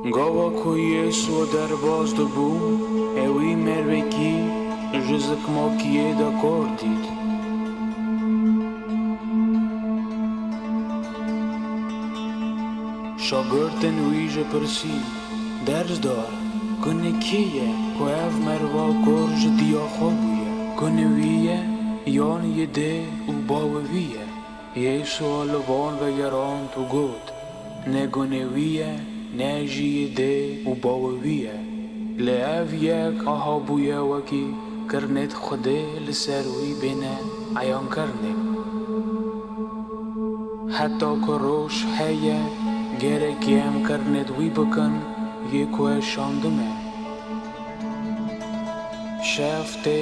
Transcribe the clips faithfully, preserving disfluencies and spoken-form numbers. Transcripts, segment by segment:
Gava ku Yêsu derbas dibû, ewî mervekî ji zikmakiyê de kar dît. Şagirtên wî jî pirsî, Dersdar, gunê kî ye ku ev merva kor ji diya xwe bûye? Gunê wî ye, yan yê dê û bawê wî ye? Yêsu li van vegerand û got, Ne gunê wî ye, ne jî yê dê û bawê wî ye. Lê ev yek aha bûye wekî kirinêd Xwedê li ser wî bêne eyankirinê. Heta ku roj heye, gerek em kirinêd wî bikin, yê ku ez şandime. Şev tê,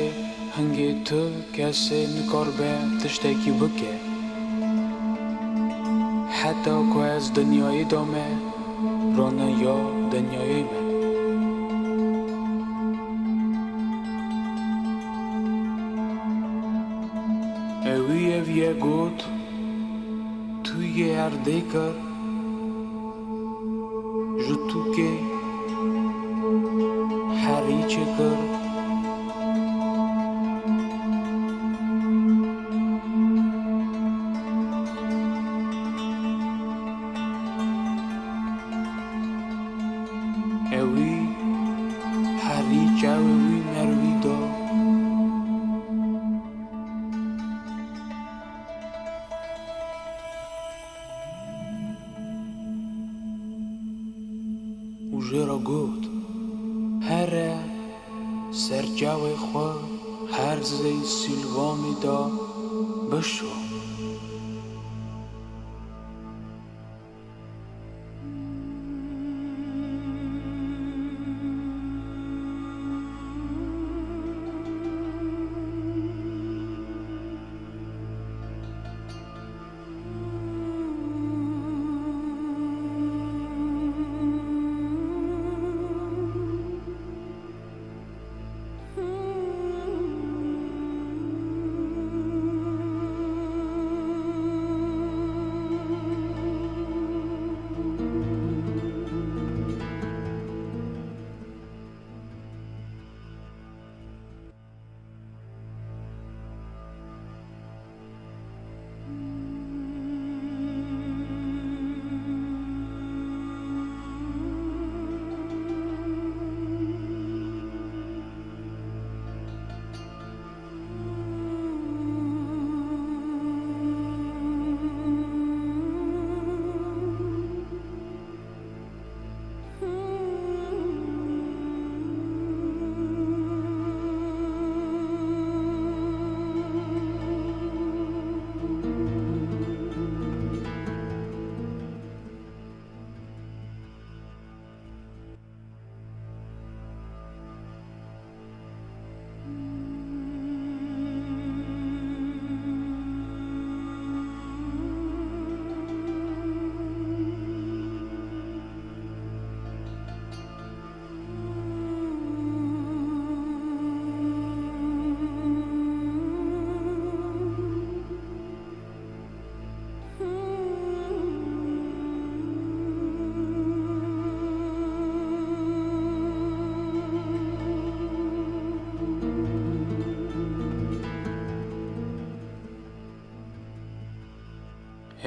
hingê tu kesê nikaribe tiştekî bike. Heta ku ez dinyayê de me, rane ya dinyayê me. Ewî ev ye got, Tu yê erdê kir, ji tûkê herî çêkir. Ewî herî çavê wî merivî da. Û jê re got, Here, ser çavê xwe herzê Sîlwamê de bişo.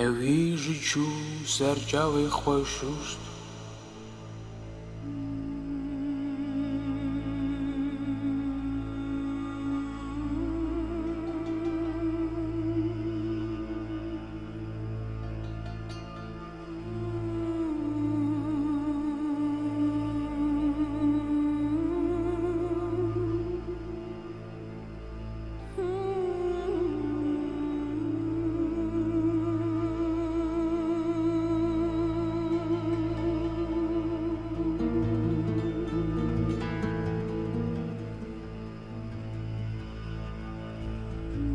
Ewî jî çû ser çavê xwe şûşt.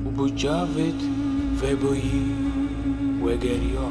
Û bi çavêt veboyî wegeriya.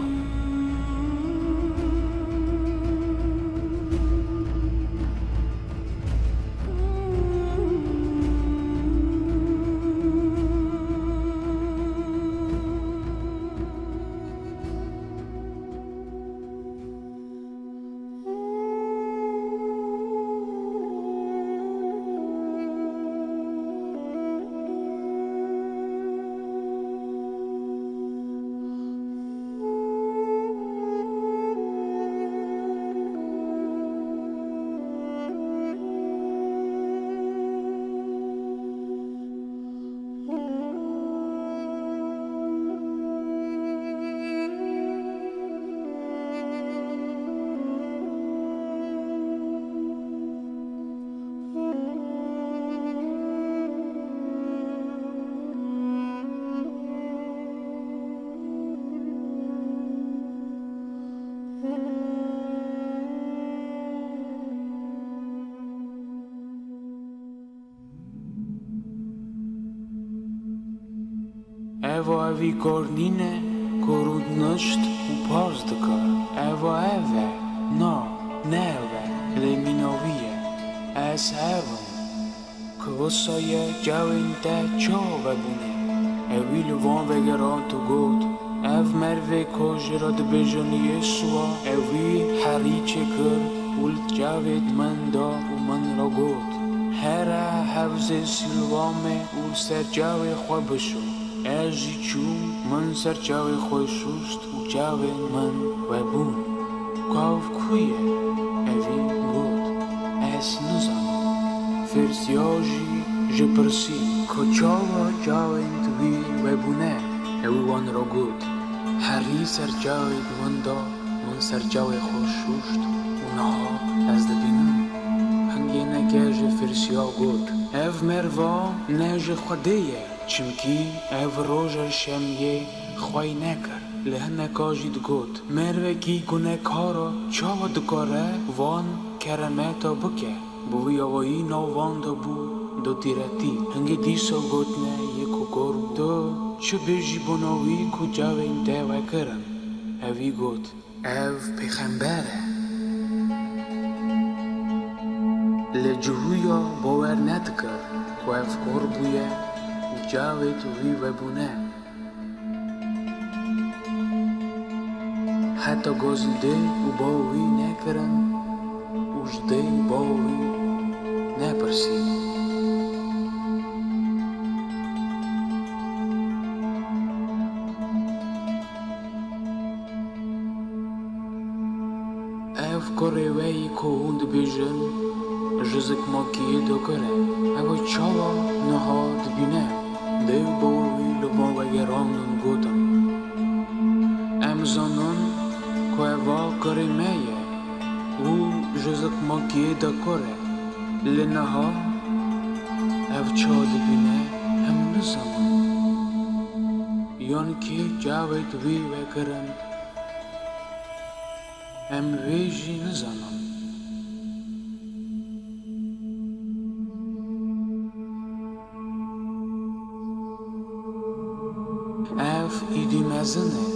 Eva evî kar nîne ku rûdinişt û pars dike. Eva ev e. Na, ne ev e, lê mîna wî ye. Ez ev im. Ku wisa ye, çavên te çawa vebûne? Ewî li van vegerand û got, Ev mervê ku ji ra dibêjin Yêsû a, ewî herî çêkir û li çavêt min da û min ra got, Here hevzê Sîlwamê û li ser çavê xwe bişo. Ez jî çûm, min ser çavê xwe şûşt û çavên min webûn. Ka ev ku ye? Evî got, Ez nizanim. Fêrsiya jî ji pirsî, Ku çawa çavên wî webûne? Ewî wan ra got, Herî ser çavê min da, min ser çavê xwe şûşt û niha ez dibînim. Hingêneke ji fêrsiya got, Ev merva ne ji Xwedê ye. Çimkî ev roja şemiyê xwey nekir. Li hineka jî digot, Mervekî gunekara çawa dikare van keremeta bike? Bi vî awayî nav wan de bû dotîretî. Hingê dîsa gotine yê ku kor bû, Tu çi bêjî bona wî ku çavên te vekirin? Evî got, Ev pêxember e. Lê cihûya bawer nedikir ku ev kor bûye û çavêt wî vebûne. Heta gazî dê û baw wî nekirin û ji dê û baw wî nepirsî. Ev kurê we yî ku hûn dibêjin, ji zikmakiyê dikir e. Ew çawa niha dibîne? Dê û baw wî li van vegerandin gotin, Em zanin ku eva kurê me ye û ji zikmakiyê dikir e. Lê niha ev çawa dibîne, em nizanin. Yan kê çavêt wî vekirin, em wê jî nizanin. Ev îdî mezin e,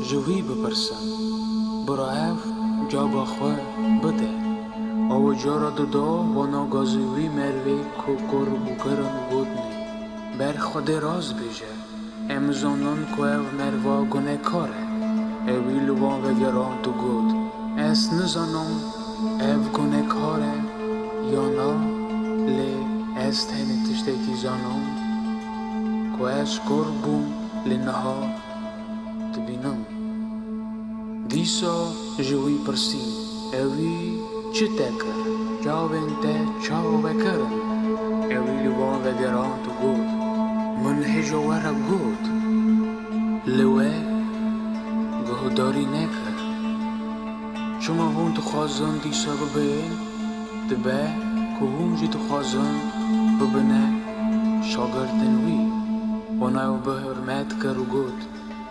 ji wî bipirsin. Bira ev caba xwe bide. Ew cara dida wana gazî wî mervê ku kor bû kirin û gotinê, Ber Xwedê rast bêje. Em zanin ku ev merva gunekar e. Ewî li wan vegerand û got, Ez nizanim ev gunekar e yan na, lê ez tenê tiştekî zanim, ku ez kor bûm, lê niha dibînim. Dîsa ji wî pirsî, Ewî çi te kir? Çavên te çawa vekirin? Ewî li wan vegerand û got, Min hêja we re got, lê we guhdarî nekir. Çima hûn dixwazin dîsa bibin? Dibe ku hûn jî dixwazin bibine şagirtên wî. Wana ew bi hurmet kir û got,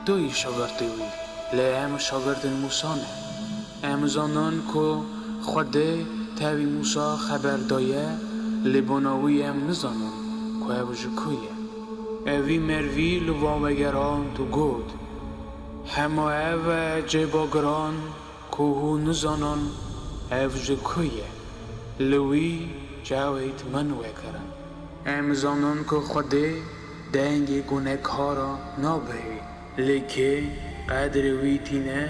Tu yî şagirtê wî, lê em şagirtên Mûsa ne. Em zanin ku Xwedê tevî Mûsa xeber daye, lê bona wî em nizanin ku ew ji ku ye. Ewî mervî li wan vegerand û got, Hema ev e cêba giran ku hûn nizanin ev ji ku ye. Li wî çavêt min vekirin. Em zanin ku Xwedê dengê gunekara nabihê, lê kê qedrê wî tîne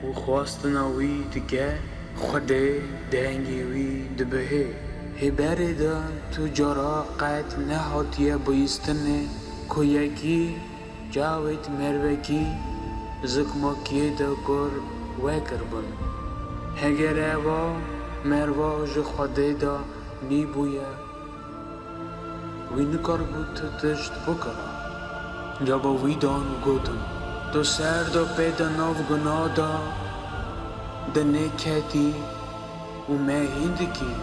û xwestina wî dike, Xwedê dengê wî dibihê. Hê berê de tu cara qet nehatiye bihîstinê ku yekî çavêt mervekî zikmakiyê de kor vekirbin. Heger eva merva ji Xwedê de nîbûye, wî nikaribû tu tişt bikira. Caba wî dan û gotin, Tu ser de pê de nav guna de dinê ketî û me hîn dikî.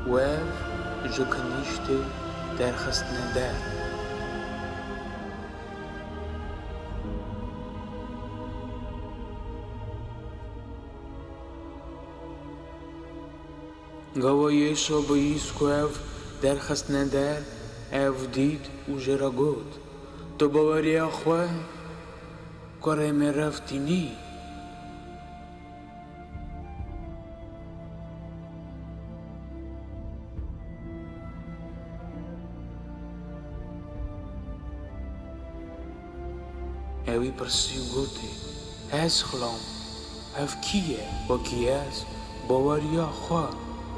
Û ev ji kinîştê derxistine der. Gava Yêşo bihîst ku ev derxistine der, Ev dît û jê re got, Tu baweriya xwe kurê mêrev tînî? Ewî pirsî û gotê, Ez xilam, ev kî ye, wekî ez baweriya xwe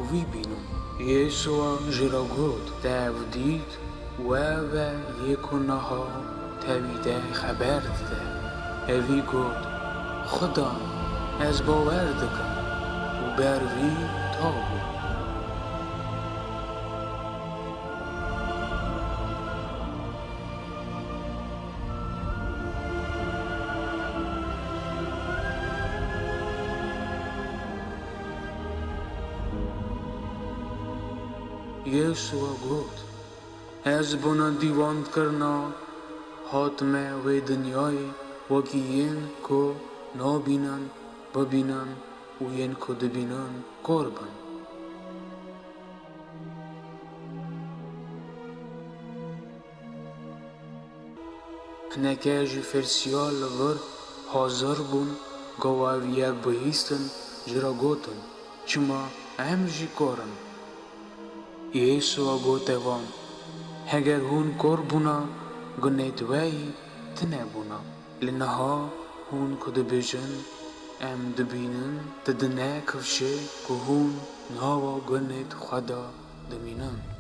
wî bînim? Yêsûa jê re got, Te ev dît û ev e yê ku niha tevî te xeber dide. Ewî got, Xudan, ez bawer dikim, û ber vî tav bû. Yêsûa got, Ez bona dîwandkirina hatime wê dinyayê, wekî yên ku nabînin, bibînin û yên ku dibînin kor bin. Hineke ji Ferisiya li vir hazir bûn, gava ev yek bihîstin, ji re gotin, Çima em jî kor in? Yêsûa gote wan, Heger hûn kor bûna, gunêt we yî tune bûna. Lê niha hûn ku dibêjin, Em dibînin, didine kifşê ku hûn nava gunêt xwe de dimînin.